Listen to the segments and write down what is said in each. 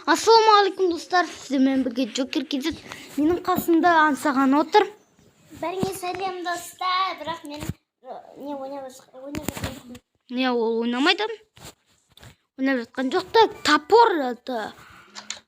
Ассалаумағалейкум, достар! Сіздермен бірге Джокер KZ. Менің қасымда Аңсаған отыр. Бәріңе сәлем, достар! Бірақ мен не ойнап жатқан жоқпын. Не, ол ойнамайды. Ойнап жатқан жоқ та. Топор это.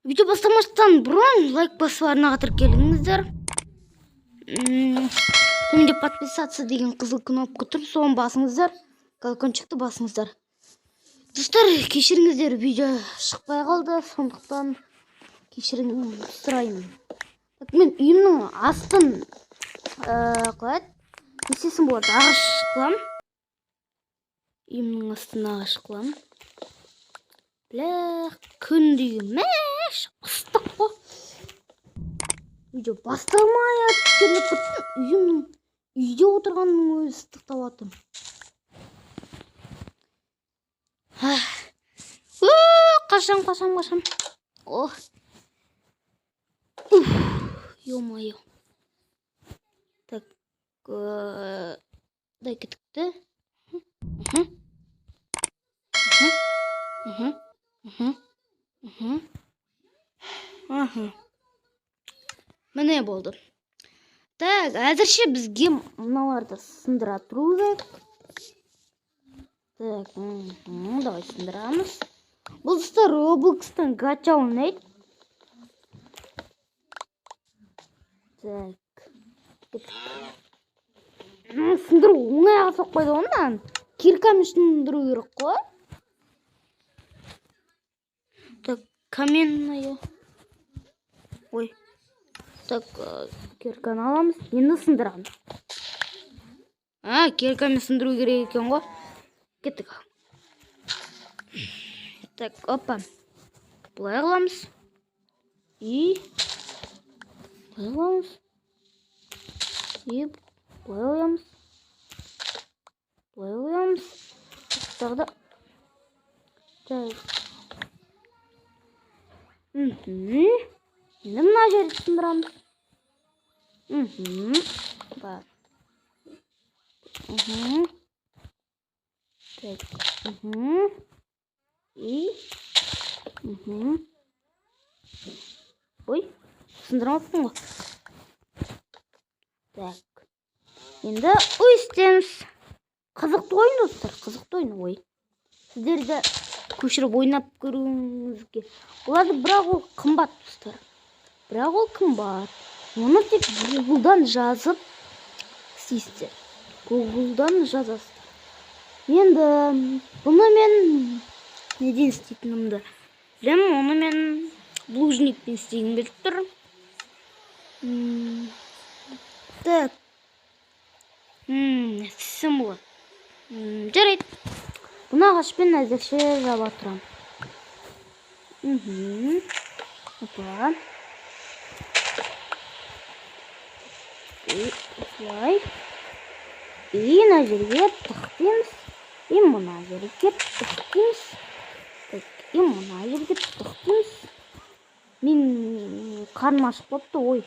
Видео бастамастан бұрын лайк басып, арнаға тіркеліңіздер. Төменде «Подписаться» деген қызыл кнопка тұр, соны басыңыздар. Колокольчикті басыңыздар. Достар, кешіріңіздер, видео шықпай қалды, сондықтан кешірім сұраймын. Так, мен үйімнің астын қалай еді? Не істесем болады? Ағаш қыламын. Үйімнің астын ағаш қыламын. Бля, күн деген мәш ыстық қой. Видео басталмай келіп кеттім. Үйімнің, үйде отырғанның өзі ыстықтап жатыр. О, қашам, қашам, қашам. О. Уф, ё-моё. Так, дай кеттік те. Мхм. Мхм. Мхм. Мхм. Мхм. Мхм. Міне, болды. Так, әзірше бізге мыналарды сындыра тұру керек. Так, давай сындырамыз. Бұл, достар, Роблокстан гача ойнайды. Так. Кеттік. Сындыру оңайға соқпайды ғой мынаны. Киркамен сындыру керек қой. Так, каменная. Ой. Так, кирканы аламыз. Енді сындырамыз. А, киркамен сындыру керек екен ғой. Кеттік. Так, опа. Былай қыламыз. И былай қыламыз. И былай қоямыз. Былай қоямыз. Тағы да. Так. Енді мына жерді сындырамыз. Бар. Так. И. Ой, сындыра алмаппын ғой. Так. Енді өйстеміз. Қызықты ойын, достар, қызықты ойын. Ой. Сіздер де көшіріп ойнап көруіңізге болады, бірақ ол қымбат, достар. Бірақ ол қымбат. Оны тек Гуглдан жазып істейсіздер. Гуглдан жазасыздар. Енді бұны мен неден істейтінімді білемін, оны мен булыжникпен істегім келіп тұр. Так. Не істесем болады? Жарайды. Бұны ағашпен әзірше жаба тұрамын. Опа. И осылай. И мына жерге тықтимыз. И мына жерге тықтимыз. Так, и мына жерге тықтимыз. Мен қарным ашып қалыпты, ой.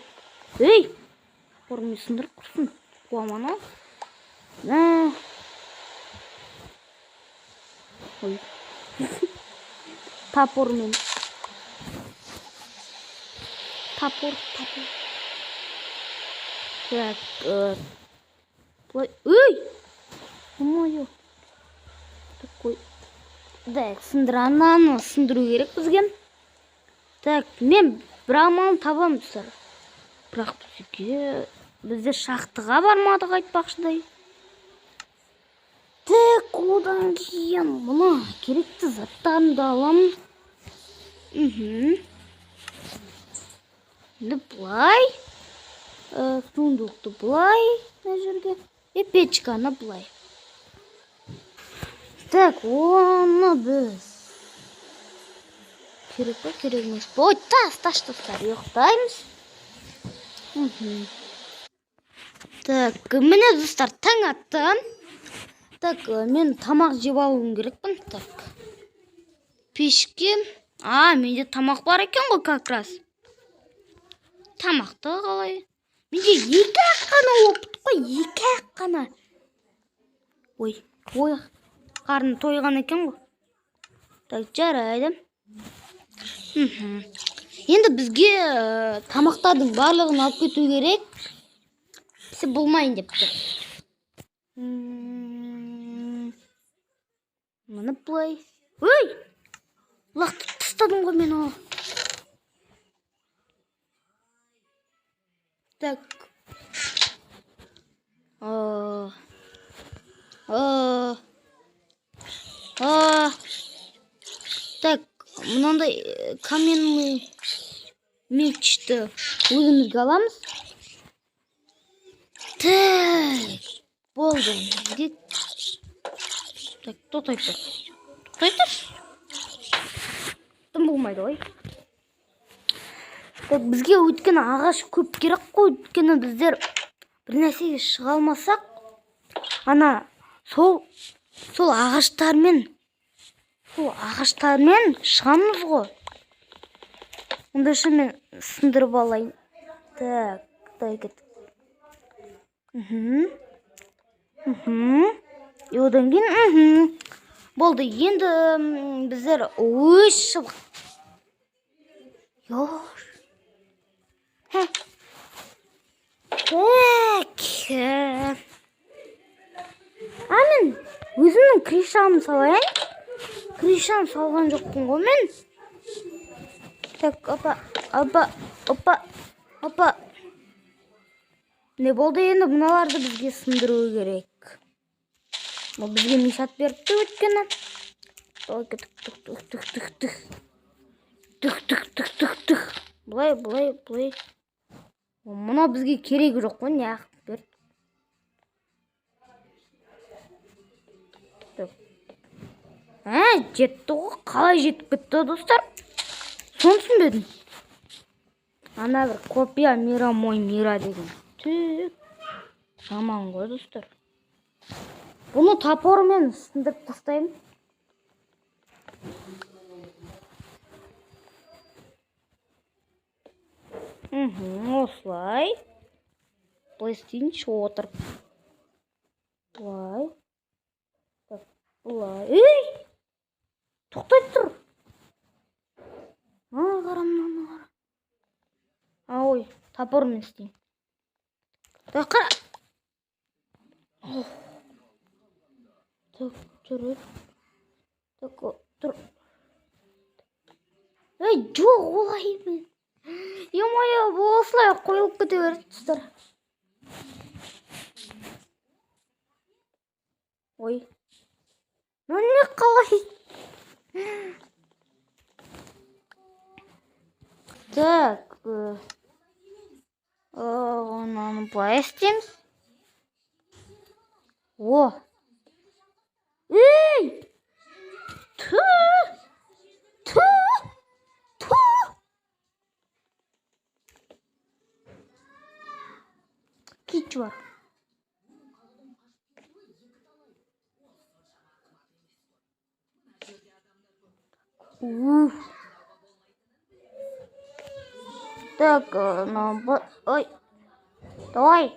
Ей! Топорымды сындырып құрсын. Қуаман ау. Мә. Ой. Топормен. Топор, топор. Так, былай. Ой! Ё-моё. Такой. Так, сындыра, сындыру керек бізге. Так, мен бір амалын табамын, достар. Бірақ бізге, бізде шахтаға бармадық айтпақшыдай. Так, одан кейін мына керекті заттарымды аламын. Енді былай. Сундукты былай мына жерге. И печканы былай. Так, оны біз керек па, керек емес па? Ой, тас, тас, достар, ұйықтаймыз. Так, міне, достар, таң атты. Так, мен тамақ жеп алуым керекпін. Так. Пешке. А, менде тамақ бар екен ғой как раз. Тамақты қалай? Менде екі ақ қана опыт қой, екі ақ қана. Ой, ой, қарным тойған екен ғой. Так, жарайды. Енді бізге тамақтардың барлығын алып кету керек. Пісіп болмайын деп тұр. Мына былай. Ой! Лақтырып тастадым ғой мен оны. Так. Так, мынандай каменный мечті өзімізге аламыз. Так, болды. Бізге. Так, тоқтай тұр. Тоқтай тұр. Тым болмайды ғой. Так, бізге өйткені ағаш көп керек қой, өйткені біздер бір нәрсеге шыға алмасақ, ана сол ағаштармен шығамыз ғой. Онда мен сындырып алайын. Так, дай кеттік. И одан кейін, Болды, енді біздер өз шыбық. Йош. Хе. Так. А мен өзімнің крышамды салайын. Крышаны салған жоқпын ғой мен. Так, опа, опа, опа, опа. Не болды енді мыналарды бізге сындыру керек. Бұл бізге мешат беріпті өйткені. Только түк түк түк түк түк түк. Түк түк түк түк түк. Былай, былай, былай. О, мынау бізге керегі жоқ қой, неғып берді. Так. Ә, жетті ғой, қалай жетіп кетті достар? Соны түсінбедім. Ана бір копия мира мой мира деген. Түк. Жаман ғой достар. Бұны топормен сындырып тастаймын. Осылай. Былай істейінші отырып. Былай. Так, былай. Ей! Тоқтай тұр. Ана қара, мынаны қара. А, ой, топормен істейін. Так, қара. Ох. Так, тұр. Так, тұр. Ей, жоқ, олай емес. Е-мое, бұл осылай қойылып кете берді, достар. Ой. Ну не қалай? Так. Мынаны былай істейміз. О! Ей! Ту! Ту! Ту! Кич бар. Уф. Так, ну, ой. Давай.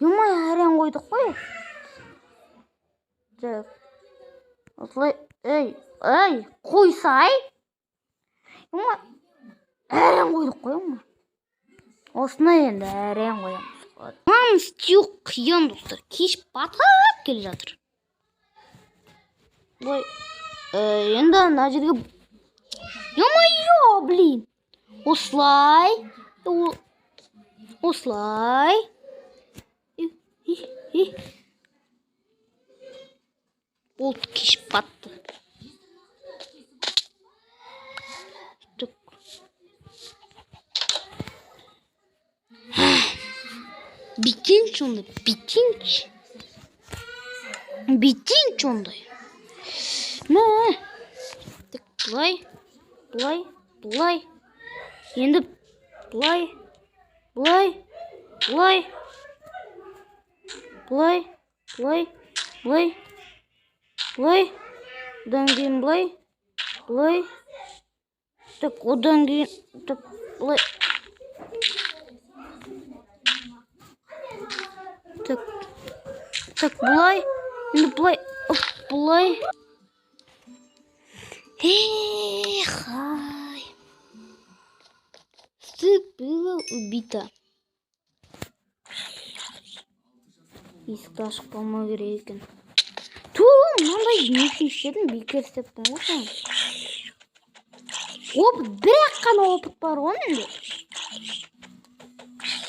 Ё-моё, әрең қойдық қой. Так. Осылай, ей, ей, қойсай. Ё-моё, әрең қойдық қой, ё-моё. Осыны енді әрең қоямыз. Мынаны істеу қиын, достар. Кеш батып келе жатыр. Ой, енді мына жерге. Ё-моё, блин. Осылай. Осылай. Болды, кеш батты. Так. Бүйтейінші онда, бүйтейінші. Бүйтейінші онда. Мә. Так, былай, былай, былай. Енді былай, былай, былай. Былай, былай, былай, былай. Одан кейін былай, былай. Так, одан кейін, так, былай. Так, так, былай. Енді былай, оп, былай. Эх, ай. Ты было убито. Есікті ашып қалмау керек екен. Ту, мынандай не үшін істедім? Бекер істеппін ғой соны. Опыт, бір ақ қана опыт бар ғой менде.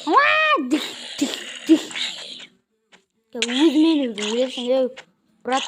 Уа, дих, дих, дих. Өзімен өзің өлесің, ей, брат.